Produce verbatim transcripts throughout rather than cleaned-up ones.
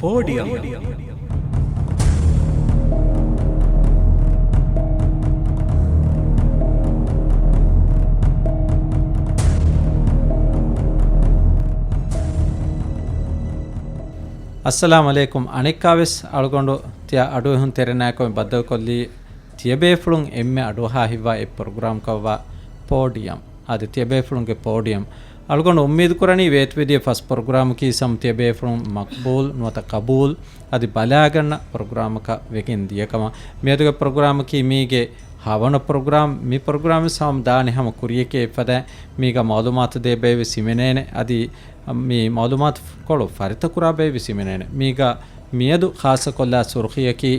ޕޯޑިއަމް. އައްސަލާމު ޢަލައިކުމް. އަނެއްކާވެސް އަޅުގަނޑު ތިޔަ އަޑުއެހުންތެރިންނާއެކު ބައްދަލުކޮށްލީ ތިޔަބޭފުޅުން އެންމެ އަޑުއަހާ ހިތްވާ އެއް ޕްރޮގްރާމަކަށްވާ ޕޯޑިއަމް. އާދެ، ތިޔަބޭފުޅުންގެ ޕޯޑިއަމް. އަޅުގަނޑު އުއްމީދުކުރަނީ ވޭތުވެދިޔަ ފަސް ޕްރޮގްރާމަކީ ސަމް ތިޔަބޭފުޅުން މަޤްބޫލް ނުވަތަ ޤަބޫލް އަދި ބަލާގަންނަ ޕްރޮގްރާމަކަށް ވެގެން ދިޔަކަމަށް. މިއަދުގެ ޕްރޮގްރާމަކީ މީގެ ހަވަނަ ޕްރޮގްރާމް. މި ޕްރޮގްރާމްވެސް ހަމަ ދާނެ ހަމަ ކުރިޔަކޭ އެއްފަދައިން. މީގަ މަޢުލޫމާތު ދޭ ބައެއްވެސް ހިމެނޭނެ. އަދި މި މަޢުލޫމާތުކޮޅު ފަރިތަކުރާ ބައެއްވެސް ހިމެނޭނެ. މީގަ މިއަދު ޚާއްޞަކޮށްލާ ސުރުޚީއަކީ،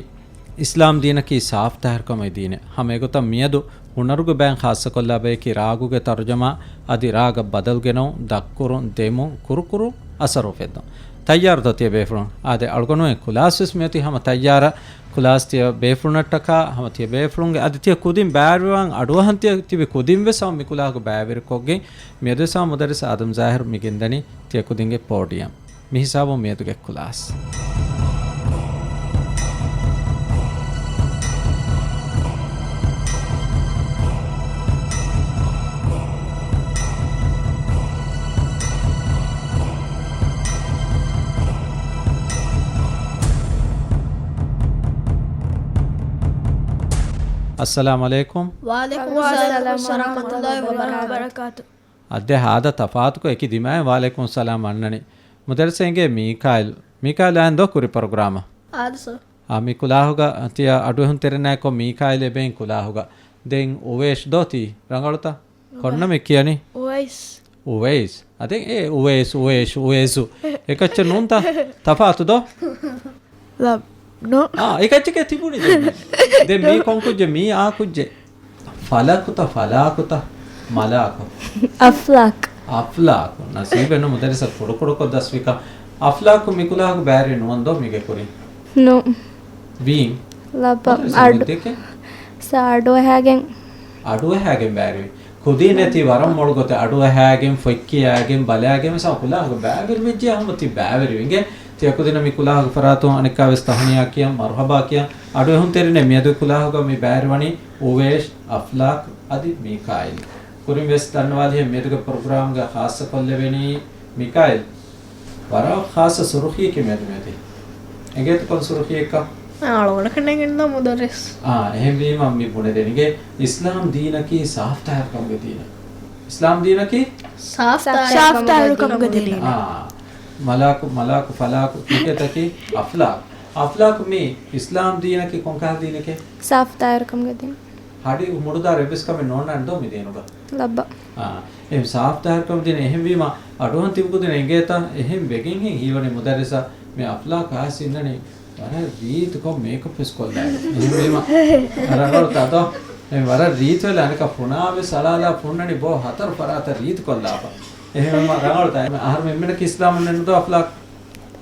އިސްލާމް ދީނަކީ ސާފްތާހިރުކަމުގެ ދީނެއް. ހަމަ އެގޮތަށް މިއަދު ހުނަރުގެ ބައިން ޚާއްޞަކޮށްލާ ބަޔަކީ ރާގުގެ ތަރުޖަމާ އަދި ރާގަށް ބަދަލު ގެނައުން، ދަށްކުރުން، ދެމުން، ކުރުކުރު، އަސަރު އުފެއްދުން. ތައްޔާރުތޯ ތިޔަ ބޭފުޅުން؟ އާދެ، އަޅުގަނޑުމެން ކުލާސްވެސް މިއޮތީ ހަމަ ތައްޔާރަށް. ކުލާސް ތިޔަ ބޭފުޅުންނަށްޓަކާ ހަމަ ތިޔަ ބޭފުޅުންގެ އަދި ތިޔަ ކުދިން ބައިވެރިވާން އަޑުއަހަން ތިޔަ ތިބި ކުދިންވެސް ހަމަ މި ކުލާހުގަ ބައިވެރިކޮށްގެން މިއަދުވެސް ހަމަ މުދައްރިސް އާދަމް ޒާހިރު މި ގެންދަނީ ތިޔަ ކުދިންގެ ޕޯޑިއަމް. މި ހިސާބުން މިއަދުގެ ކުލާސް. އައްސަލާމު ޢަލައިކުމް. ވަޢަލައިކުމުއްސަލާމް ވަރަޙްމަތުﷲ ވަބަރަކާތުހު. އަދި ހާދަ ތަފާތުކޮށް އެކި ދިމާއިން ވަޢަލައިކުމުއްސަލާމް އަންނަނީ. މުދައްރިސަށް އެނގޭ މީކާއިލް. މީކާއިލް އައިން ދޯ ކުރި ޕްރޮގްރާމަށް؟ އާދެ ސަރ. އާ، މި ކުލާހުގަ ތިޔަ އަޑުއެހުންތެރިންނާއެކު މީކާއިލް އެބައިން ކުލާހުގަ. ދެން އުވޭޝް ދޯ ތީ ރަނގަޅުތަ؟ ކޮން ނަމެއް ކިޔަނީ؟ އުވައިސް. އުވައިސް. އަދެން އޭ އުވޭސް، އުވޭޝް، އުވޭސު. އެކައްޗެއް ނޫންތަ؟ ތަފާތު ދޯ؟ ލަ-، ނޯ. އާ، އެކައްޗެކޭ ތިބުނީ ދެން. ދެން މީ ކޮން ކުއްޖެއް؟ މީ އާ ކުއްޖެއް. ފަލަކުތަ، ފަލާކުތަ، މަލާކު؟ އަފްލާކް. އަފްލާކު. ނަސީބެއްނު މުދައްރިސަށް ކުޑަކުޑަކޮށް ދަސްވިކަން. އަފްލާކު މި ކުލާހުގަ ބައިވެރި ނުވަން ދޯ މީގެ ކުރިން؟ ނޫން. ވީން. ލައްބަ. މުދައްރިސަށް އަޑު. މުއްދެކެ؟ ސާ އަޑުއަހާގެން. އަޑުއަހާގެން ބައިވެރިވި. ކުދީން ތި ވަރަށް މޮޅު ގޮތެއް އަޑުއަހާގެން، ފޮތްކިޔާގެން، ބަލާގެން ވެސް ކުލާހުގަ ބައިވެރިވެއްޖެ ހަމަ ތި ބައިވެރިވި. އިނގޭ ތިޔަ ކުދިންނަށް މި ކުލާހުގެ ފަރާތުން އަނެއްކާވެސް ތަހުނިޔާ ކިޔަން، މަރުޙަބާ ކިޔަން. އަޑުއެހުންތެރިންނޭ މިއަދު ކުލާހުގަ މި ބައިވެރިވަނީ އުވޭޝް، އަފްލާކް އަދި މީކާއިލް. ކުރިން ވެސް ދަންނަވާލިހެން މިއަދުގެ ޕްރޮގްރާމްގަ ޚާއްޞަކޮށްލެވެނީ މީކާއިލް. ވަރަށް ޚާއްޞަ ސުރުޚީއެއް މިއަދު މިއޮތީ. އެނގޭތަ ކޮން ސުރުޚީއެއްކަން؟ އަޅުގަނޑަކަށް ނޭނގެންދޯ މުދައްރިސް. އާ، އެހެންވީމަ މި ބުނެދެނީ އިސްލާމް ދީނަކީ ސާފްތާހިރުކަމުގެ ދީނެއް. އިސްލާމް ދީނަކީ؟ ސާފްތާހިރުކަމުގެ ދީނެއް. އާ، މަލާކު، މަލާކު، ފަލާކު، ކިކޭތަކީ އަފްލާކު. އަފްލާކު މީ އިސްލާމް ދީނަކީ ކޮންކަހަލަ ދީނެކޭ؟ ސާފްތާހިރުކަމުގެ ދީން. ހަޑި މުޑުދާރު އެއްވެސް ކަމެއް ނޯންނާނެ ދޯ މި ދީނުގަ؟ ލައްބަ. އާ، އެހެން ސާފްތާހިރުކަމުގެ ދީން. އެހެންވީމަ އަޑުއަހަން ތިބި ކުދިން އެނގޭތަ؟ އެހެން ވެގެންހެން ހީވަނީ މުދައްރިސަށް މި އަފްލާކް އައިސް އިންނަނީ ވަރަށް ރީތިކޮށް މޭކަޕް ވެސް ކޮށްލާ. އެހެންވީމަ ރަނގަޅުތާ ދޯ؟ އެ ވަރަށް ރީތިވެލާ އަނެކާ ފުނާ ވެސް އަޅާލާ ފުންނަނީ ބޯ ހަތަރު ފަރާތަށް ރީތިކޮށްލާފަ. އެހެންވީމަ ރަނގަޅުތާ؟ އަހަރުމެން އެންމެނަކީ އިސްލާމުންނެއްނު ދޯ އަފްލާކް؟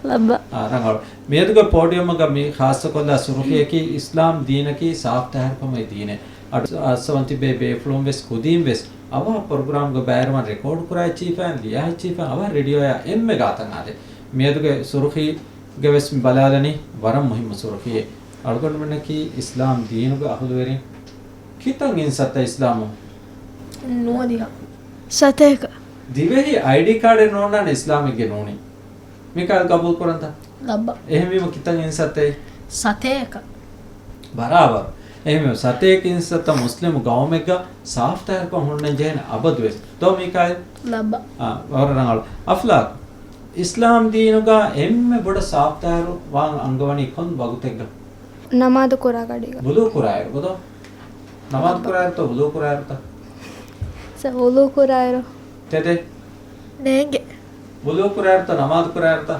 ލައްބަ. އާ، ރަނގަޅު. މިއަދުގެ ޕޯޑިއަމްގަ މި ޚާއްޞަކޮށްލާ ސުރުޚީއަކީ އިސްލާމް ދީނަކީ ސާފްތާހިރުކަމުގެ ދީނެއް. އަޑު އައްސަވަން ތިބޭ ބޭފުޅުން ވެސް ކުދީން ވެސް އަވަހަށް ޕްރޮގްރާމްގަ ބައިވެރިވާން ރެކޯޑް ކުރާ އެއްޗިހިފައިން، ލިޔާ އެއްޗިހިފައިން އަވަހަށް ރޭޑިއޯއާ އެންމެ ގާތަށް އާދޭ. މިއަދުގެ ސުރުޚީގަ ވެސް މި ބަލާލަނީ ވަރަށް މުހިއްމު ސުރުޚީއެއް. އަޅުގަނޑުމެންނަކީ އިސްލާމް ދީނުގެ އަހުލުވެރިން. ކިތަން އިންސައްތަ އިސްލާމު؟ ނުވަދިހަ. ސަތޭކަ. ދިވެހި އައިޑީ ކާޑެއް ނޯންނާނެ އިސްލާމެއްގެ ނޫނީ. މިކަން ގަބޫލު ކުރަންތަ؟ ލައްބަ. އެހެންވީމަ ކިތަން އިންސައްތައޭ؟ ސަތޭކަ. ބަރާބަރު. އެހެންވީމަ ސަތޭކަ އިންސައްތަ މުސްލިމު ގައުމެއްގަ ސާފްތާހިރުކަން ހުންނަން ޖެހޭނެ އަބަދުވެސް. ދޯ މީކާއިލް؟ ލައްބަ. އާ، ވަރަށް ރަނގަޅު. އަފްލާކް، އިސްލާމް ދީނުގަ އެންމެ ބޮޑަށް ސާފްތާހިރު ވާން އަންގަވަނީ ކޮން ވަގުތެއްގަ؟ ނަމާދު ކުރާ ގަޑީގަ. ވުޟޫ ކުރާއިރު ގޮތޯ؟ ނަމާދު ކުރާއިރުތަ ވުޟޫ ކުރާއިރުތަ؟ ސަ، ވުޟޫ ކުރާއިރު. ތެދެއް؟ ނޭނގެ. ވުޟޫ ކުރާއިރުތަ ނަމާދު ކުރާއިރުތަ؟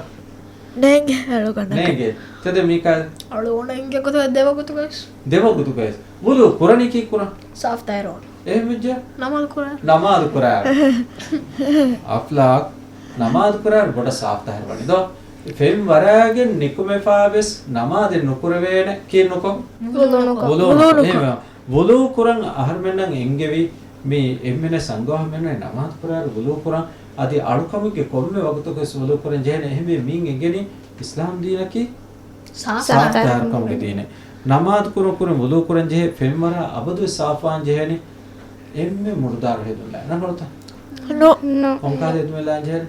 ނޭނގެ އަޅުގަނޑަކަށް. ނޭނގެ. ތެދެއް މީކާއިލް؟ އަޅުގަނޑަށް އެނގޭ ގޮތަށް ދެ ވަގުތުގައި. ދެ ވަގުތުގައި. ވުޟޫ ކުރަނީ ކީއްކުރަން؟ ސާފްތާހިރުވާން. އެހެންވެއްޖެ؟ ނަމާދު ކުރާ. ނަމާދު ކުރާ. އަފްލާކް، ނަމާދު ކުރާއިރު ބޮޑަށް ސާފްތާހިރު ވަނީ ދޯ؟ ފެން ވަރާގެން ނިކުމެފާވެސް ނަމާދެއް ނުކުރެވޭނެ. ކީއް ނުކޮށް؟ ވުޟޫ ނުކޮށް. ވުޟޫ ނުކޮށް. ވުޟޫ ނުކޮށް. އެހެންވެ، ވުޟޫ ކުރަން އަހަރުމެންނަށް އެންގެވި މި އެންމެނަށް ސަންގޯހަމެންނަށް ނަމާދު ކުރާއިރު ވުޟޫ ކުރަން. އަދި އަޅުކަމެއްގެ ކޮންމެ ވަގުތަކުވެސް ވުޟޫ ކުރަން ޖެހޭނެ. އެހެންވެ މިއިން އެނގެނީ އިސްލާމް ދީނަކީ ސާފް ސާފް ތާހިރުކަމުގެ ދީނެއް. ނަމާދު ކުރުން ކުރިން ވުޟޫ ކުރަން ޖެހޭ ފެންވަރާ އަބަދުވެސް ސާފްވާން ޖެހޭނެ. އެންމެ މުޑުދާރު ހެދުން ރަނގަޅުތަ؟ ނޯ. ނޯ. ކޮންކަހަލަ ހެދުމެއް ލާން ޖެހޭނެ؟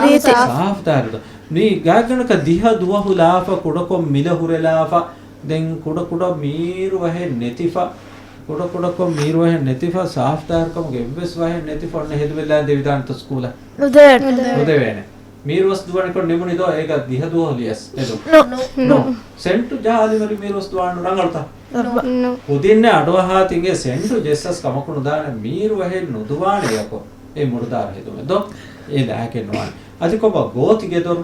ރީތި. ސާފް ތާހިރު. މީ ގާތްގަނޑަކަށް ދިހަ ދުވަހު ލާފަ، ކުޑަކޮށް މިލަ ހުރެލާފަ، ދެން ކުޑަކުޑަ މީރު ވަހެއް ނެތިފަ، ކުޑަކުޑަކޮށް މީރު ވަހެއް ނެތިފަ، ސާފް ތާހިރުކަމުގެ އެއްވެސް ވަހެއް ނެތިފަ، އޮންނަ ހެދުމެއް ލާން ދެވިދާނެތަ ސްކޫލަށް؟ ނުދެވޭނެ. ނުދެވޭނެ. މީރުވަސް ދުވަނިކޮށް ނިމުނި ދޯ އޭގަ ދިހަ ދުވަހު ލިޔަސް އެދު. ނޯ. ނޯ. ސެންޓު ޖަހާލި މީރުވަސް ދުވާނު ރަނގަޅުތަ؟ ނޯ. ކުދިންނެ އަޑުއަހާ ތިނގޭ ސެންޓު ޖެއްސަސް ކަމަކު ނުދާނެ މީރު ވަހެއް ނުދުވާނެ އެއަކު. އެ މުޑުދާރު ހެދުމެއް ދޯ. އެ ލާކެއް ނުވާނެ. އަދި ކޮބާ ގޯތިގެ ދޮރު؟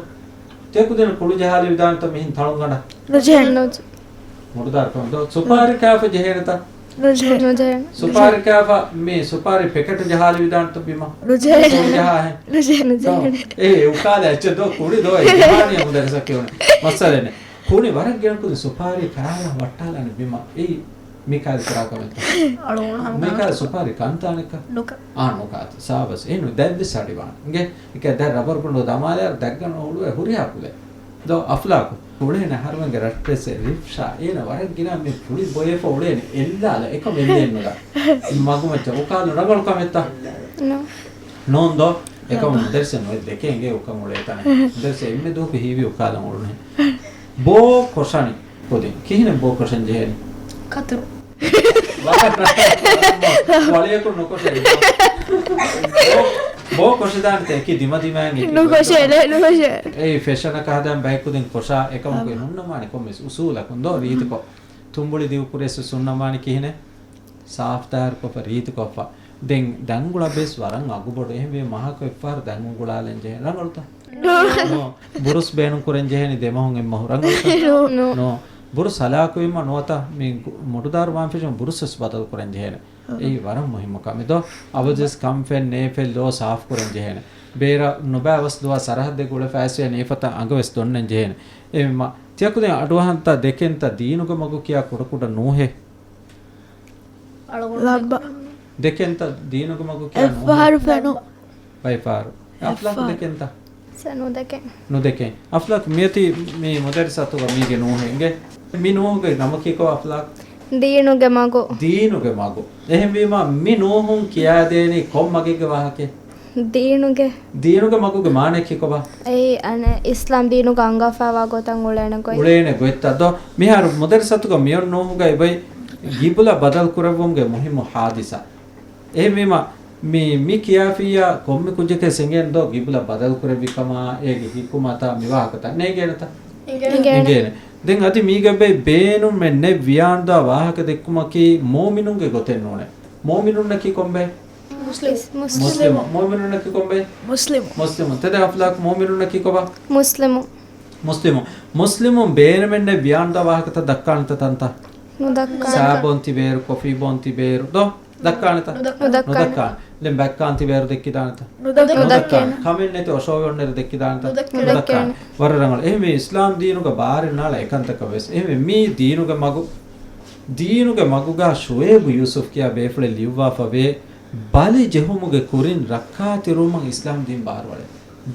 ތިޔަ ކުދިން ކުޅު ޖަހާލި ވިދާނެތަ މިހިން ތަޅުންގަނޑަށް؟ ނުޖެހޭ. ނުޖެހޭ. މުޑުދާރު ކަމެއް ދޯ. ސުޕާރި ކާފަ ޖެހޭނެތަ؟ ނުޖެހޭ. ނުޖެހޭ. ސުޕާރި ކާފަ މި ސުޕާރި ޕެކެޓު ޖަހާލި ވިދާނެތަ ބިމަށް؟ ނުޖެހޭ. ސޯން ޖަހާހެ؟ ނުޖެހޭ. ނުޖެހޭ. އޭ އުކާލެ އެއްޗެއް ދޯ ކުޅި ދޯ އެ ޖަހާނީ މުދަރިސަކީ އުނެ. މައްސަލައެއް ނެ. ކުނި ވަރަށް ގިނަ ކުދިން ސުޕާރީ ކާލަ ވައްޓާލާނެ ބިމަށް. އެއީ މިކާލް ކުރާ ކަމެއްތަ؟ މިކާލް ސުޕާރީ ކަންތާނެއްކަ؟ ނުކާ. އާ، ނުކާތި. ސާބަސް. އެހެން ދެއްވި ސަޑިވާން. އިނގޭ، އެކަ ދެ ރަބަރު ގުނޑު ދަމާލާ ދައްގަން އުޅުވެ ހުރިހާ ކުލެ. ދޯ އަފްލާކު. އުޅޭނެ ހަރުމެންގެ ރައްޓެސެ ރިފްޝާ. އޭނަ ވަރަށް ގިނަ މި ފުޅި ބޮއެފަ އުޅޭނެ. އެއްލާލަ. އެކަމް އެއްލޭން ނުލާ. މަގުމައްޗަށް އުކާލު ރަނގަޅު ކަމެއްތަ؟ ނޯ. ނޯން ދޯ. އެކަމަ ނޯން ދޯ. މުދަރިސެއް ނުވެ ދެކެ އެނގޭ އުކަން އުޅޭ ތަނެއް. މުދަރިސެއް އެންމެ ދުވަހަކު ހީވީ އުކާލަން އުޅުނެ. ބޯ ކޮށަނި ކުދިން. ކިހިނެއް ބޯ ކޮށަން ޖެހޭނެ؟ ކަތުރު. ވަޅިއަކުން ނުކޮށޭ. ބޯ، ބޯ ކޮށިދާނެތަ އެކި ދިމަދިމާއިން އެކި ނުކޮށޭ، ނުކޮށޭ. އެއީ ފެޝަނަކަށް ހަދާން ބައެއް ކުދިން ކޮށާ އެކަމަކު އާ. ހުންނަމާނެ ކޮންމެސް އުސޫލަކުން ދޯ ރީތިކޮށް. ތުނބުޅި ދިގު ކުރިޔަސް ހުންނަމާނެ ކިހިނެއް؟ ސާފް ތާހިރުކޮށްފަ ރީތިކޮށްފަ. ދެން ދަންގުޅަ ބޭސް ވަރަށް އަގުބޮޑު. އެހެންވީ މަހަކު އެއްފަހަރު ދަންގުޅާލަން ޖެހޭ. ރަނގަޅުތަ؟ ނޯ. ނޯ. ބުރުސް ބޭނުން ކުރަން ޖެހޭނީ ދެމަހުން އެއްމަހު. ރަނގަޅުތަ؟ ނޯ. ނޯ. ބުރުސް ހަލާކުވީމަ ނުވަތަ މި ގު-، މުޑުދާރު ވާން ފެށުނު ބުރުސް ވެސް ބަދަލު ކުރަން ޖެހޭނެ. އާ. އެއީ ވަރަށް މުހިއްމު ކަމެއް ދޯ. އަބަދުވެސް ކަންފަތް ނޭފަތް ލޯ ސާފް ކުރަން ޖެހޭނެ. ބޭރަށް ނުބައި ވަސް ދުވާ ސަރަހައްދެއް ގުޅެފަ އައިސް ނޭފަތަށް އަނގަ ވެސް ދޮންނަން ޖެހޭނެ. އެ މަ-، ތިޔަ ކުދިން އަޑުއަހަންތަ ދެކެންތަ ދީނުގެ މަގު ކިޔާ ކުޑަކުޑަ ނޫހޭ؟ ލައްބަ. ދެކެންތަ ދީނުގެ މަގު ކިޔާ ނޫހޭ؟ އެއްފަހަރު ފެނު. ބައިފަހަރު. އަފްލާކު ދެކެންތަ؟ ނުދެކެން. ނުދެކެން. އަފްލާކު މިއޮތީ މި މުދައްރިސް އަތުގަ މީގެ ނޫހޭ އިނގޭ. މި ނޫހުގެ ނަމަކީ ކޮބާ އަފްލާކު؟ ދީނުގެ މަގު. ދީނުގެ މަގު. އެހެންވީމަ މި ނޫހުން ކިޔާދޭނީ ކޮން މަގެއްގެ ވާހަކައެއް؟ ދީނުގެ. ދީނުގެ މަގުގެ މާނައަކީ ކޮބާ؟ އެއީ އަނެއް އިސްލާމް ދީނުގަ އަންގާފައިވާ ގޮތަށް އުޅޭނެ ގޮތް. އުޅޭނެ ގޮތްތައް ދޯ. މިހާރު މުދައްރިސް އަތުގަ މިއޮން ނޫހުގައި އޮތް ގިބުލަ ބަދަލު ކުރެއްވުމުގެ މުހިއްމު ހާދިސާ. އެހެންވީމަ، މި، މި ކިޔާފިއްޔާ ކޮންމެ ކުއްޖަކަށް އެނގޭނެ ދޯ ގިބުލަ ބަދަލު ކުރެއްވި ކަމާ، އޭގެ ޙިކުމަތާ މި ވާހަކަތައް ނޭނގޭނެތަ؟ އެނގޭނެ. އެނގޭނެ. ދެން އަދި މީގައި ބޭނުމެއް ނެތް ވިޔާނުދާ ވާހަކަ ދެއްކުމަކީ މުއުމިނުންގެ ގޮތެއް ނޫނޭ. މުއުމިނުންނަކީ ކޮންބައެއް؟ މުސްލިމް. މުސްލިމު. މުއުމިނުންނަކީ ކޮންބައެއް؟ މުސްލިމު. މުސްލިމު. ތެދެއް އަފްލާކް މުއުމިނުންނަކީ ކޮބާ؟ މުސްލިމު. މުސްލިމު. މުސްލިމުން ބޭނުމެއް ނެތް ވިޔާނުދާ ވާހަކަތައް ދައްކާނެތަ ތަންތަ؟ ނުދައްކާނެ. ސާބޯން ތިބޭއިރު، ކޮފީ ބޯން ތިބޭއިރު، ދޯ؟ ދައްކާނެތަ؟ ނުދައްކާނެ. ނުދައްކާނެ. ދެން ބަތްކާން ތިބޭއިރު ދެއްކިދާނެތަ؟ ނުދައްކާނެ. ނުދައްކާނެ. ކަމެއް ނެތި އޮށޯވެ އޮންނައިރު ދެއްކިދާނެތަ؟ ނުދައްކާނެ. ނުދައްކާނެ. ވަރަށް ރަނގަޅު. އެހެންވެ އިސްލާމް ދީނުގަ ބާރެއް ނާޅަ އެކަންތަކަށް ވެސް. އެހެންވެ މީ ދީނުގެ މަގު، ދީނުގެ މަގުގަ ޝުއޭބު ޔޫސުފް ކިޔާ ބޭފުޅެއް ލިޔުއްވާފަ ވޭ، ބަލި ޖެހުމުގެ ކުރިން ރައްކާތެރިވުމަށް އިސްލާމް ދީން ބާރުއަޅޭ.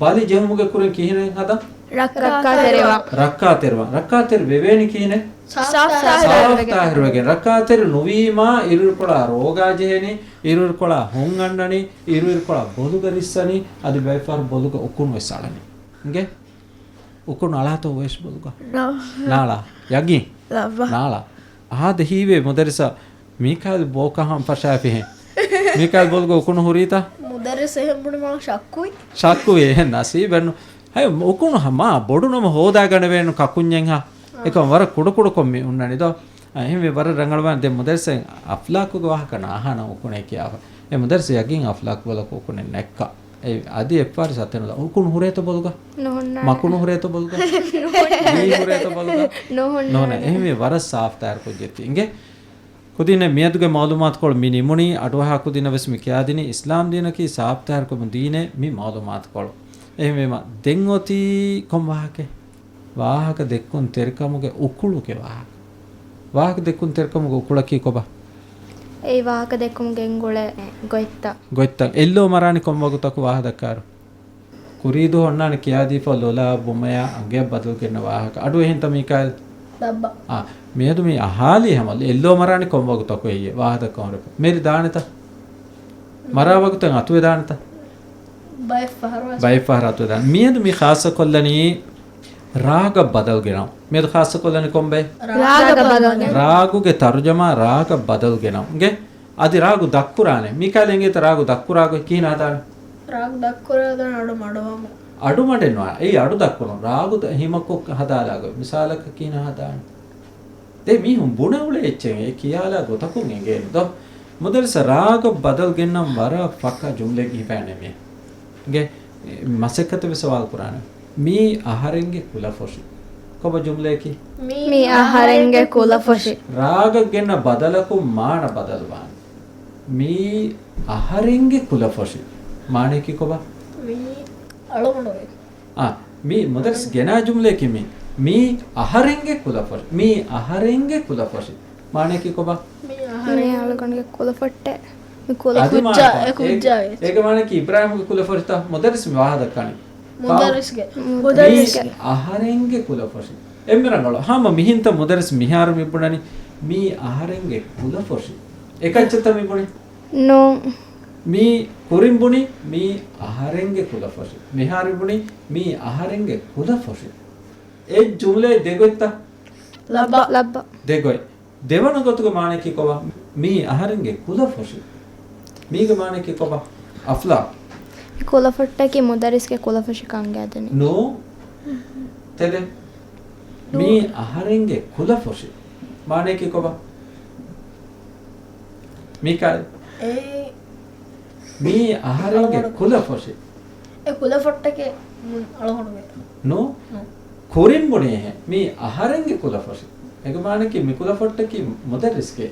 ބަލި ޖެހުމުގެ ކުރިން ކިހިނެއް ހަދާ؟ ރައްކާތެރިވާ. ރައްކާތެރިވާ. ރައްކާތެރި ވެވޭނީ ކިހިނެއް؟ ސާފް ތާހިރުވެގެން. ސާފް ތާހިރުވެގެން. ރައްކާތެރި ނުވީމާ، އިރުއިރުކޮޅާ ރޯގާ ޖެހެނީ، އިރުއިރުކޮޅާ ހޮން އަންނަނީ، އިރުއިރުކޮޅާ ބޮލުގަ ރިއްސަނީ، އަދި ބައެއްފަހަރު ބޮލުގަ އުކުނު ވެސް އަޅަނީ. އިނގޭ؟ އުކުނު އަޅާތޯ އޮވޭށި ބޮލުގަ؟ ނާ. ނާޅާ. ޔަގީން؟ ލައްވާ. ނާޅާ. އާދެ ހީވޭ މުދައްރިސަށް މީކާއިލް ބޯކަހަން ފަށާފިހެން. މީކާއިލް ބޮލުގަ އުކުނު ހުރީތަ؟ މުދައްރިސް އެހެން ބުނި މާ ޝައްކުވި. ޝައްކުވި އެހެން ނަސީބެއްނު. ހައި، އުކުނު ހަ-، މާ ބޮޑު ނަމަ ހޯދާގަނެވޭނު ކަކުންޏެއްހާ. އާ. އެކަމް ވަރަށް ކުޑަކުޑަކޮށް މި އުންނަނީ ދޯ. އެހެންވެ ވަރަށް ރަނގަޅުވާނެ. ދެން މުދައްރިސަށް އަފްލާކުގެ ވާހަކަ ނާހާނަން އުކުނޭ ކިޔާފަ. އެ މުދައްރިސަށް ޔަގީން އަފްލާކު ބޮލަކު އުކުނެއް ނެއްކާ. އެ އަދި އެއްފަހަރު ސަތެނުލާ. އުކުނު ހުރޭތޯ ބޮލުގަ؟ ނުހުންނާނެ. މަކުނު ހުރޭތޯ ބޮލުގަ؟ ނުހުންނާނެ. މީ ހުރޭތޯ ބޮލުގަ؟ ނުހުންނާނެ. ނުހުންނާނެ. އެހެންވެ ވަރަށް ސާފް ތާހިރު ކުއްޖެއް ތި އިނގޭ. ކުދިންނެއް މިއަދުގެ މައުލޫމާތުކޮޅު މި ނިމުނީ، އަޑުއަހާ ކުދިންނަށް ވެސް މި ކިޔާދިނީ އިސްލާމް ދީނަކީ ސާފް ތާހިރުކަމު ދީނޭ މި މައުލޫމާތުކޮޅު. އެހެންވީމަ ދެން އޮތީ ކޮން ވާހަކައެއް؟ ވާހަކަ ދެއްކުންތެރިކަމުގެ އުކުޅުގެ ވާހަކަ. ވާހަކަ ދެއްކުންތެރިކަމުގެ އުކުޅަކީ ކޮބާ؟ އެއީ ވާހަކަ ދެއްކުމުގެ ގުޅޭ ގޮތްތައް. ގޮތްތައް. އެއްލޯ މަރާނީ ކޮން ވަގުތަކު ވާހަ ދައްކާއިރު؟ ކުރީދު އޮންނާނެ ކިޔާދީފަ ލޮލާ ބުމަޔާ އަނގަޔަށް ބަދަލު ގެންނަ ވާހަކަ. އަޑު އެހެންތަ މީކާއިލް؟ ލައްބަ. އާ، މިއަދު މީ އަހާލީ ހަމަ އެއްލޯ މަރާނީ ކޮން ވަގުތަކު އެއްޔެ ވާހަކަ ހުރެފަ. މެރި ދާނެތަ؟ މަރާ ވަގުތެއް އަތުވެދާނެތަ؟ ބައެއް ފަހަރު ވެސް. ބައެއް ފަހަރު އަތުވެދާނެ. މިއަދު މި ޚާއްޞަކޮށްލަނީ ރާގަށް ބަދަލު ގެނައު. މިއަދު ޚާއްޞަކޮށްލަނީ ކޮންބައެއް؟ ރާގަށް ބަދަލު ގެނައު. ރާގުގެ ތަރުޖަމާ ރާގަށް ބަދަލު ގެނައު. އިނގޭ؟ އަދި ރާގު ދައްކުރާނެ. މީކާއިލް އެނގޭތަ ރާގު ދައްކުރާގޮތް ކިހިނެއް ހަދާނެ؟ ރާގު ދައްކުރާ ދާނެ އަޑު މަޑުވަމުން. އަޑު މަޑެއް ނުވާ. އެއީ އަޑު ދައްކުނު. ރާގު ދަ-، ހިމަކޮށް ހަދާލާ ގޮތް. މިސާލަކަށް ކިހިނެއް ހަދާނެ؟ ދެ މީހުން ބުނެ އުޅޭ އެއްޗެއް އެ ކިޔާލާ ގޮތަކުން އެނގޭނެ ދޯ. މުދައްރިސަށް ރާގަށް ބަދަލު ގެންނަން ވަރަށް ފައްކާ ޖުމްލައެއް ހިފައިނެ މީ. އިނގޭ، މަސައްކަތެއް ވެސް ސުވާލު ކުރާނެ. މީ އަހަރެންގެ ކުލަފޮށި. ކޮބާ ޖުމްލައަކީ؟ މީ މީ އަހަރެންގެ ކުލަފޮށި. ރާގަށް ގެންނަ ބަދަލަކުން މާނަ ބަދަލުވާނެ. މީ އަހަރެންގެ ކުލަފޮށި. މާނައަކީ ކޮބާ؟ މީ އަޅުގަނޑުގެ. އާ، މީ މުދައްރިސް ގެނާ ޖުމްލައަކީ މީ. މީ އަހަރެންގެ ކުލަފޮށި. މީ އަހަރެންގެ ކުލަފޮށި. މާނައަކީ ކޮބާ؟ މީ މީ އަހަރެން. އަޅުގަނޑުގެ ކުލަފޮށްޓެއް. މި ކުލަ އަދި ކުއްޖާ، މާނަ އެ ކުއްޖާ އޭ-، ވެސް. އޭގެ މާނައަކީ އިބްރާހިމްގެ ކުލަފޮށިތަ؟ މުދައްރިސް މި ވާހަކަ ދައްކަނީ. މުދައްރިސްގެ. މުދައްރިސްގެ. މީ އަހަރެންގެ ކުލަފޮށި. އެންމެ ރަނގަޅު. ހަމަ މިހިންތަ މުދައްރިސް މިހާރު މި ބުނަނީ މީ އަހަރެންގެ ކުލަފޮށި. އެކައްޗެއްތަ މި ބުނީ؟ ނޫން. މީ ކުރިން ބުނީ މީ އަހަރެންގެ ކުލަފޮށި. މިހާރު ބުނީ މީ އަހަރެންގެ ކުލަފޮށި. އެ ޖުމްލައެއް ދެގޮތްތަ؟ ލައްބަ. ލައްބަ. ދެގޮތް. ދެވަނަ ގޮތުގެ މާނައަކީ ކޮބާ؟ މީ އަހަރެންގެ ކުލަފޮށި. މީގެ މާނައަކީ ކޮބާ؟ އަފްލާ. މި ކުލަފޮށްޓަކީ މުދައްރިސްގެ ކުލަފޮށި ކަން ގާދަނީ. ނޫ. ތެދެ. ނޫ. މީ އަހަރެންގެ ކުލަފޮށި. މާނައަކީ ކޮބާ؟ މީކާއިލް. އޭ. މީ އަހަރެންގެ އަޅުގަނޑު. ކުލަފޮށި. އެ ކުލަފޮށްޓަކީ މު-، އަޅުގަނޑުގެ. ނޫ. ނޫ. ކުރިން ބުނީ އެހެން. މީ އަހަރެންގެ ކުލަފޮށި. އޭގެ މާނައަކީ މި ކުލަފޮށްޓަކީ މުދައްރިސްގެ.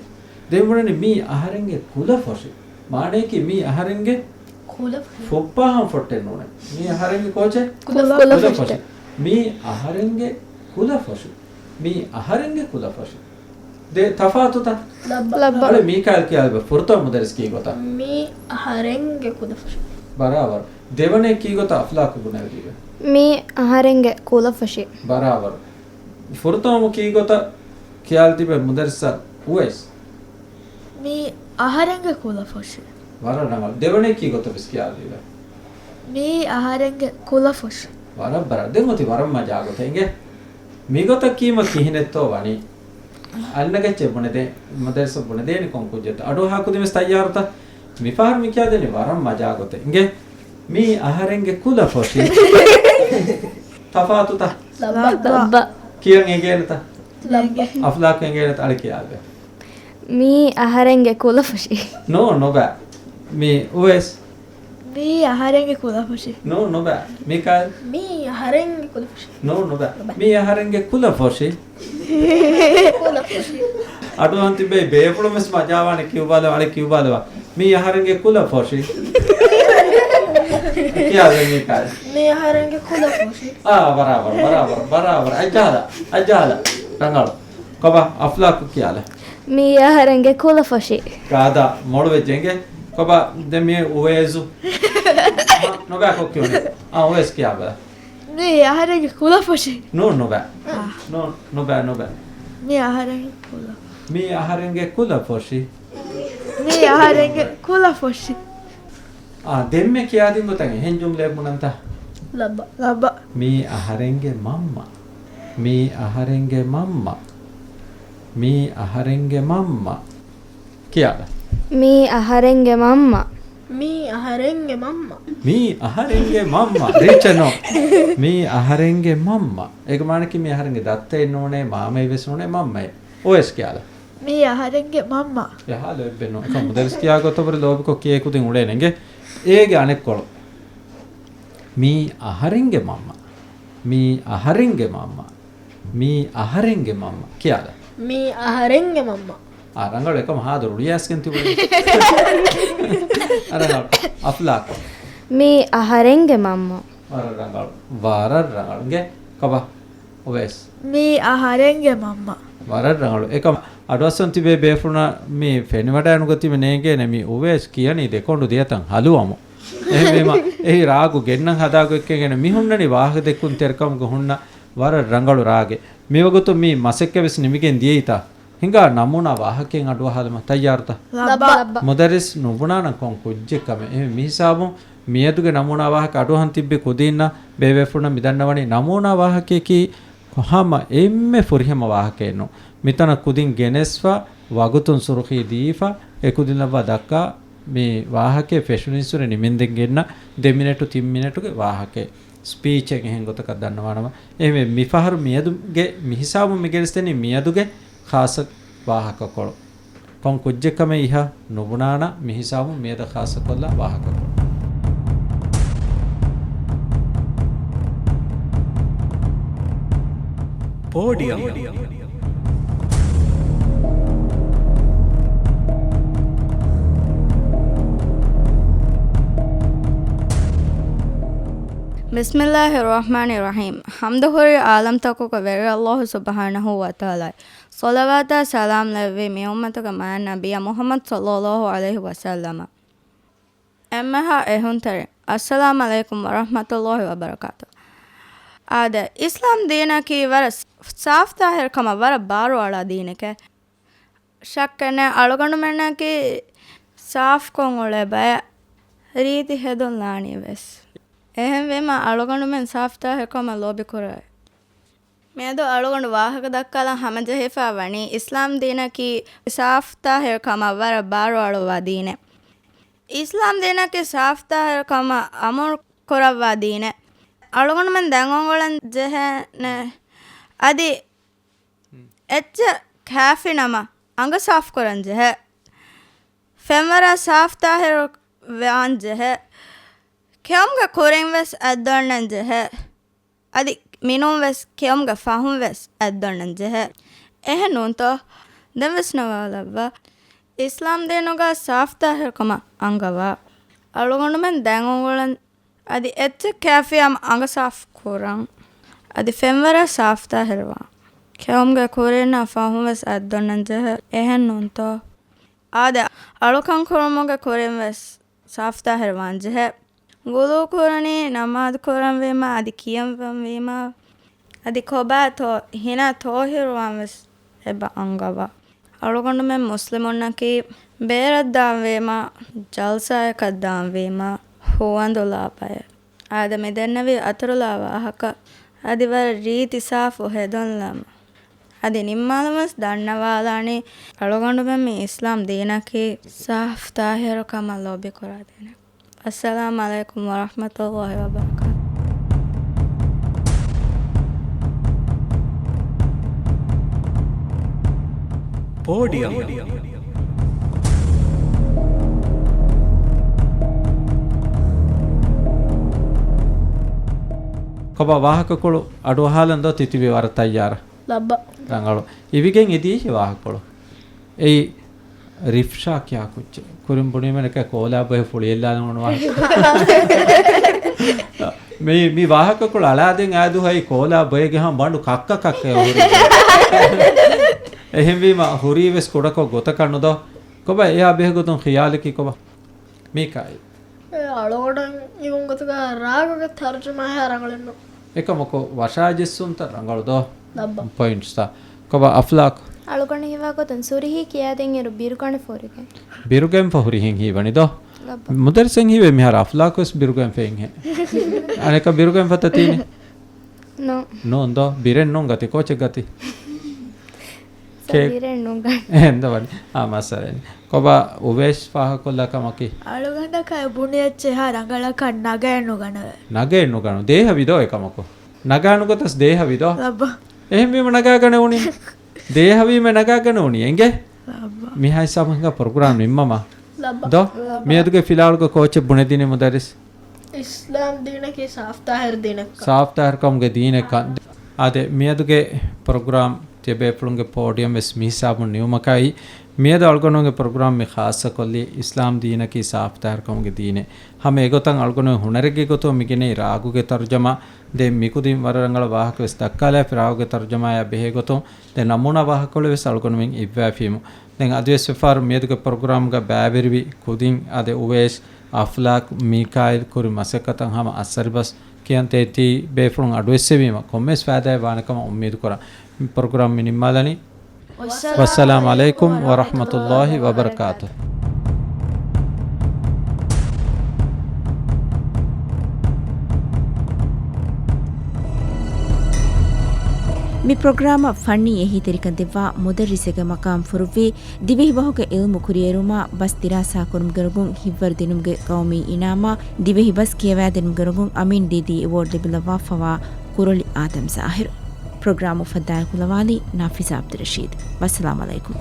ދެން ބުނަނީ މީ އަހަރެންގެ ކުލަފޮށި. މާނައަކީ މީ އަހަރެންގެ ކުލަފޮށި. ފުއްޕާހަން ފޮށްޓެއް ނޫނޭ. މީ އަހަރެންގެ ކޯޗެއް؟ ކުލަފޮށި. ކުލަފޮށި. މީ އަހަރެންގެ ކުލަފޮށި. މީ އަހަރެންގެ ކުލަފޮށި. ދެ ތަފާތުތަ؟ ލައްބަ. ލައްބަ. އަޅެ މީކާއިލް ކިޔާލިބަ ފުރަތަމަ މުދައްރިސް ކީ ގޮތަށް؟ މީ އަހަރެންގެ ކުލަފޮށި. ބަރާބަރު. ދެވަނަ ކީ ގޮތަށް އަފްލާކު ބުނެލިބެ؟ މީ އަހަރެންގެ ކުލަފޮށި. ބަރާބަރު. ފުރަތަމަ ކީ ގޮތަށް ކިޔާލިބެ މުދައްރިސަށް އުވައިސް؟ މީ އަހަރެންގެ ކުލަފޮށި. ވަރަށް ރަނގަޅު. ދެވަނަ ކީ ގޮތަށް ވެސް ކިޔާލިބެ؟ މީ އަހަރެންގެ ކުލަފޮށި. ވަރަށް ބަރާ. ދެން އޮތީ ވަރަށް މަޖާ ގޮތެއް އިނގޭ. މިގޮތަށް ކީމަ ކިހިނެއްތޯ ވަނީ؟ އަންނަ ގައްޗެއް ބުނެދޭ، މުދައްރިސަށް ބުނެދޭނެ ކޮން ކުއްޖެއްތަ؟ އަޑުއަހާ ކުދިން ވެސް ތައްޔާރުތަ؟ މިފަހަރު މި ކިޔާދެނީ ވަރަށް މަޖާ ގޮތެއް އިނގޭ. މީ އަހަރެންގެ ކުލަފޮށި. ތަފާތުތަ؟ ލައްބަ. ލައްބަ. ކިޔަން އެނގޭނެތަ؟ ލައްބަ. އަފްލާކު އެނގޭނެތަ؟ އަޅެ ކިޔާލިބެ. މީ އަހަރެންގެ ކުލަފޮށި. ނޯ، ނުބަ. މީ އުވައިސް. މީ އަހަރެންގެ ކުލަފޮށި. ނޫން، ނުބަ. މީކާއިލް. މީ އަހަރެންގެ ކުލަފޮށި. ނޫން، ނުބަ. ނުބަ. މީ އަހަރެންގެ ކުލަފޮށި. ކުލަފޮށި. އަޑުއަހަން ތިބޭ ބޭފުޅުން ވެސް މަޖާވާނެ ކިޔުބާލަ، އަޅެ ކިޔުބާލަ. މީ އަހަރެންގެ ކުލަފޮށި. ކިޔާލެ މީކާއިލް. މީ އަހަރެންގެ ކުލަފޮށި. އާ، ބަރާބަރު، ބަރާބަރު، ބަރާބަރު. އަޖާލަ، އަޖާލަ. ރަނގަޅު. ކޮބާ އަފްލާކު ކިޔާލެ. މީ އަހަރެންގެ ކުލަފޮށި. ގާދަ މޮޅުވެއްޖެ އިނގޭ. ކޮބާ ދެން މި އުވޭޒު. ނުބަ ކޮށް ކިޔުނީ. އާ، އުވޭޒް ކިޔާބަލަ. މީ އަހަރެންގެ ކުލަފޮށި. ނޫން، ނުބަ. އާ. ނޫން، ނުބަ، ނުބަ. މީ އަހަރެންގެ ކުލަ. މީ އަހަރެންގެ ކުލަފޮށި. މީ އަހަރެންގެ ކުލަފޮށި. އާ، ދެންމެ ކިޔާދިން ގޮތަށް އެހެން ޖުމްލައެއް ބުނަންތަ؟ ލައްބަ. ލައްބަ. މީ އަހަރެންގެ މަންމަ. މީ އަހަރެންގެ މަންމަ. މީ އަހަރެންގެ މަންމަ. ކިޔާލަ. މީ އަހަރެންގެ މަންމަ. މީ އަހަރެންގެ މަންމަ. މީ އަހަރެންގެ މަންމަ. ރީއްޗެއް ނޯ. މީ އަހަރެންގެ މަންމަ. އޭގެ މާނައަކީ މީ އަހަރެންގެ ދައްތައެއް ނޫނޭ، މާމައެއް ވެސް ނޫނޭ، މަންމައެއް. އުވައިސް ކިޔާލަ. މީ އަހަރެންގެ މަންމަ. އެހާލު އެއްބެއް ނޫން. އެކަމް މުދައްރިސް ކިޔާ ގޮތަށް ވުރެ ލޯބިކޮށް ކިޔޭ ކުދިން އުޅޭނެ އިނގޭ. އޭގެ އަނެއްކޮޅު. މީ އަހަރެންގެ މަންމަ. މީ އަހަރެންގެ މަންމަ. މީ އަހަރެންގެ މަންމަ. ކިޔާލަ. މީ އަހަރެންގެ މަންމަ. އާ، ރަނގަޅު އެކަމަ ހާދަ ރުޅިއައިސްގެން ތިބުނީ. އާ، ރަނގަޅު. އަފްލާކު. މީ އަހަރެންގެ މަންމަ. ވަރަށް ރަނގަޅު. ވަރަށް ރަނގަޅު. އިނގޭ، ކޮބާ؟ އުވޭސް. މީ އަހަރެންގެ މަންމަ. ވަރަށް ރަނގަޅު. އެކަމަ އަޑުއައްސަން ތިބޭ ބޭފުޅުންނަށް މި ފެނިވަޑައިނުގަތީމަ ނޭނގޭނެ މި އުވޭސް ކިޔަނީ ދެކޮނޑު ދިޔަތަން ހަލުވަމުން. އެހެންވީމަ، އެހި ރާގު ގެންނަން ހަދާގޮތްކަން މި ހުންނަނީ ވާހަކަދެއްކުންތެރިކަމުގަ ހުންނަ ވަރަށް ރަނގަޅު ރާގެއް. މިވަގުތު މި މަސައްކަތްވެސް ނިމިގެން ދިޔައީތާ. ހިނގާ ނަމޫނާ ވާހަކައެއް އަޑުއަހާލަމާ. ތައްޔާރުތަ؟ ލައްބަ. ލައްބަ. މުދައްރިސް ނުބުނާނަން ކޮން ކުއްޖެއްކަމެއް. އެހެން މިހިސާބުން މިއަދުގެ ނަމޫނާ ވާހަކަ އަޑުއަހަން ތިއްބި ކުދީންނަށް ބޭބޭފުޅުންނަށް މިދަންނަވަނީ ނަމޫނާ ވާހަކަޔަކީ ހަމަ އެންމެ ފުރިހަމަ ވާހަކައެއް ނޫން. މިތަނަށް ކުދިން ގެނެސްފަ، ވަގުތުން ސުރުޚީ ދީފަ، އެކުދިން ލައްވާ ދައްކާ މި ވާހަކައެއް ފެށުނީއްސުރެ ނިމެންދެން ގެންނަ ދެ މިނެޓު ތިން މިނެޓުގެ ވާހަކައެއް. ސްޕީޗެއް އެހެން ގޮތަކަށް ދަންނަވާނަމަ. އެހެންވެ މިފަހަރު މިއަދުގެ މިހިސާބުން މިގެނެސްދެނީ މިއަދުގެ ޚާއްޞަ ވާހަކަކޮޅު. ކޮން ކުއްޖެއްކަމެއް އިހަށް ނުބުނާނަ މިހިސާބުން މިއަދަށް ޚާއްޞަކޮށްލާ ވާހަކަކޮޅު. ޕޯޑިއަމް. ބިސްމިއްލާހި ރަޙްމާނި ރަޙީމް. ޙަމްދު ހުރީ ޢާލަމްތަކުގެ ވެރި ﷲ ސުބްޙާނަހޫ ވަތަޢާލާއަށް. ޞަލަވާތާ ސަލާމް ލެއްވީ މި އުއްމަތުގެ މާތް ނަބިއްޔާ މުޙައްމަދު ޞައްލައްލާހު ޢަލައިހި ވަސައްލަމަށް. އެންމެހާ އެހުންތެރިން، އައްސަލާމް ޢަލައިކުމް ވަރަޙްމަތުﷲ ވަބަރަކާތު. އާދެ، އިސްލާމް ދީނަކީ ވަރަށް ސާފްތާހިރުކަމަށް ވަރަށް ބާރުއަޅާ ދީނެކޭ. ޝައްކެއް ނެތް، އަޅުގަނޑުމެންނަކީ ސާފްކޮށް އުޅޭ ބަޔަށް، ރީތި ހެދުން ލާނީ ވެސް. އެހެންވީމަ، އަޅުގަނޑުމެން ސާފްތާހިރުކަމަށް ލޯބިކުރޭ. މިއަދު އަޅުގަނޑު ވާހަކަ ދައްކާލަން ހަމަޖެހިފަ ވަނީ، އިސްލާމް ދީނަކީ ސާފްތާހިރުކަމަށް ވަރަށް ބާރުއަޅުއްވާ ދީނެއް. އިސްލާމް ދީނަކީ ސާފްތާހިރުކަމަށް އަމުރު ކުރައްވާ ދީނެއް. އަޅުގަނޑުމެން ދެން އޮނގޮޅަން ޖެހޭނެ. އަދި އެއްޗެއް ކާފިނަމަ އަނގަ ސާފުކުރަން ޖެހޭ. ފެންވަރާ ސާފްތާހިރު ވާން ޖެހޭ. ކެއުމުގެ ކުރިން ވެސް އަތްދޮންނަން ޖެހޭ. އަދި މިނޫން ވެސް ކެއުމުގެ ފަހުން ވެސް އަތްދޮންނަން ޖެހޭ. އެހެން ނޫންތޯ؟ ދެން ވެސް ނަވާލައްވާ. އިސްލާމް ދީނުގަ ސާފްތާހިރުކަމަށް އަންގަވާ. އަޅުގަނޑުމެން ދެން އުނގުޅަން އަދި އެއްޗެއް ކާފިއަމަ އަނގަ ސާފު ކުރަން. އަދި ފެންވަރާ ސާފްތާހިރުވާން. ކެއުމުގެ ކުރިންނާ ފަހުން ވެސް އަތްދޮންނަން ޖެހޭ. އެހެން ނޫންތޯ؟ އާދެ، އަޅުކަން ކުރުމުގެ ކުރިން ވެސް ސާފްތާހިރުވާން ޖެހޭ. ވުޟޫ ކުރަނީ ނަމާދު ކުރަންވީމާ އަދި ކިޔަންވަންވީމާ އަދި ކޮބާތޯ ހިނާ ތޯހިރުވާން ވެސް އެބަ އަންގަވާ. އަޅުގަނޑުމެން މުސްލިމުންނަކީ ބޭރަށް ދާންވީމާ، ޖަލްސާއަކަށް ދާންވީމާ، ހުވަނދުލާ ބައެއް. އާދެ، މި ދެންނެވި އަތުރުލާ ވާހަކަ އަދި ވަރަށް ރީތި ސާފު ހެދުން ލަމާ. އަދި ނިންމާލަން ވެސް ދަންނަވާލާނީ އަޅުގަނޑުމެން މި އިސްލާމް ދީނަކީ ސާފް ތާހިރު ކަމަށް ލޯބިކުރާ ދީނެއް. އައްސަލާމް ޢަލައިކުމް ވަރަޙްމަތުﷲ ވަބަރަކާތު. ކޮބާ ވާހަކަކޮޅު އަޑުއަހާލަން ދޯ؟ ތިތިބީ ވަރަށް ތައްޔާރަށް. ލައްބަ. ރަނގަޅު. އިވިގެން އެދިޔައީ ވާހަކޮޅު. އެއީ ރިފްޝާ ކިޔާ ކުއްޖެއް. ކުރިން ބުނީމެން އެކަ ކޯލާ ބޮއެ ފުޅިއެއްލާލަން އޮން ވާހަކަ. މި، މި ވާހަކަކޮޅު އަޅާދެން އާދު ހައި ކޯލާ ބޮއެގެ ހަމަ ބަނޑު ކައްކަ ކައްކަ ހުރި. އެހެންވީމަ ހުރީ ވެސް ކުޑަކޮށް ގޮތަކަށް ނުދޯ. ކޮބާ އެއާ ބެހޭ ގޮތުން ޚިޔާލަކީ ކޮބާ؟ މީކާއިލް. އެ އަޅުގަނޑަށް އިވުން ގޮތުގަ ރާގުގެ ތަރުޖަމާ ހަރަނގަޅެއްނު. އެކަމަކު ވަށާޖެއްސުންތައް ރަނގަޅު ދޯ؟ ލައްބަ. ޕޮއިންޓްސްތައް. ކޮބާ އަފްލާކް؟ އަޅުގަނޑު ހީވާ ގޮތުން ސުރިހީ ކިޔާދިން އިރު ބިރުގަނެ ފުރިގެން. ބިރުގެންފަ ހުރިހެން ހީވަނި ދޯ؟ ލައްބަ. މުދައްރިސެން ހީވޭ މިހާރު އަފްލާކް ވެސް ބިރުގެން ފެއިންހެ. އަނެކަ ބިރުގެންފަތަ ތީނި؟ ނޯ. ނޯން ދޯ؟ ބިރެއް ނޫން ގަތި، ކޯޗެއް ގަތި. ކޭ-، ސަބީރެއް ނުގަން. އެހެން ދޯ ވަނީ. އާ، މައްސަލައެއް. ކޮބާ އުވޭޝް ފާހަކޮށްލާ ކަމަކީ؟ އަޅުގަނޑަކަށް ބުނި އެއްޗެއް ހާ ރަނގަޅަކަށް ނަގައެއް ނުގަނެވޭ. ނަގައެއް ނުގަނު. ދޭހަވި ދޯ އެކަމަކު؟ ނަގާނު ގޮތަސް ދޭހަވި ދޯ؟ ލައްބަ. އެހެންވީމަ ނަގާގަނެ އުނި. ދޭހަވީމަ ނަގާގަނެ އުނި. އެނގޭ؟ ލައްބަ. މިހާ ހިސާބުން ހިނގާ ޕްރޮގްރާމް ނިންމަމާ. ލައްބަ. ދޯ؟ ލައްބަ. މިއަދުގެ ފިލާވަޅުގެ ކޯޗެއް ބުނެދިނީ މުދައްރިސް. އިސްލާމް ދީނަކީ ސާފްތާހިރު ދީނެއްކަން. ސާފްތާހިރުކަމުގެ ދީނެއްކަން. އާދެ، މިއަދުގެ ޕްރޮގްރާމް ތިޔަބޭފުޅުންގެ ޕޯޑިއަމް ވެސް މިހިސާބުން ނިމުމަކާއި، މިއަދު އަޅުގަނޑުމެންގެ ޕްރޮގްރާމް މި ޚާއްޞަކޮށްލީ އިސްލާމް ދީނަކީ ސާފްތާހިރުކަމުގެ ދީނެއް. ހަމަ އެގޮތަށް އަޅުގަނޑުމެން ހުނަރެއްގެ ގޮތުން މިގެނައީ ރާގުގެ ތަރުޖަމާ. ދެން މިކުދިން ވަރަށް ރަނގަޅަށް ވާހަކަ ވެސް ދައްކާލާފި ރާގުގެ ތަރުޖަމާޔާ ބެހޭ ގޮތުން. ދެން ނަމޫނާ ވާހަކަކޮޅެއް ވެސް އަޅުގަނޑުމެން އިއްވައިފީމު. ދެން އަދިވެސް ވިޔަފާރި މިއަދުގެ ޕްރޮގްރާމްގަ ބައިވެރިވި ކުދިން އާދެ، އުވޭސް، އަފްލާކް، މީކާއިލް ކުރި މަސައްކަތަށް ހަމަ އައްސަރިބަސް ކިޔަން ތޭތި ބޭފުޅުން އަޑުއެއްސެވީމަ، ކޮންމެސް ފައިދާއެއް ވާނެ ކަމަށް އުއްމީދު ކުރަން. މި ޕްރޮގްރާމް މި ނިންމާލަނީ. ވައްސަލާމް ޢަލައިކުމް ވަރަޙްމަތުﷲ ވަބަރަކާތުހު. މި ޕްރޮގްރާމަށް ފަންނީ އެހީތެރިކަން ދެއްވާ މުދައްރިސެއްގެ މަޤާމް ފުރުއްވީ، ދިވެހި ބަހުގެ ޢިލްމު ކުރިއެރުމާ ބަސް ދިރާސާކުރުމުގެ ރޮނގުން ހިތްވަރު ދިނުމުގެ ޤައުމީ އިނާމާ ދިވެހި ބަސް ކިޔަވައިދިނުމުގެ ރޮނގުން އަމީން ދީދީ އެވޯޑް ލެބިލައްވާފަވާ ކުރޮޅި އާދަމް ޒާހިރު. ޕްރޮގްރާމް އުފައްދާ އެކުލަވާލީ ނާފިޒާ ޢަބްދުއްރަޝީދު. ވައްސަލާމް ޢަލައިކުމް.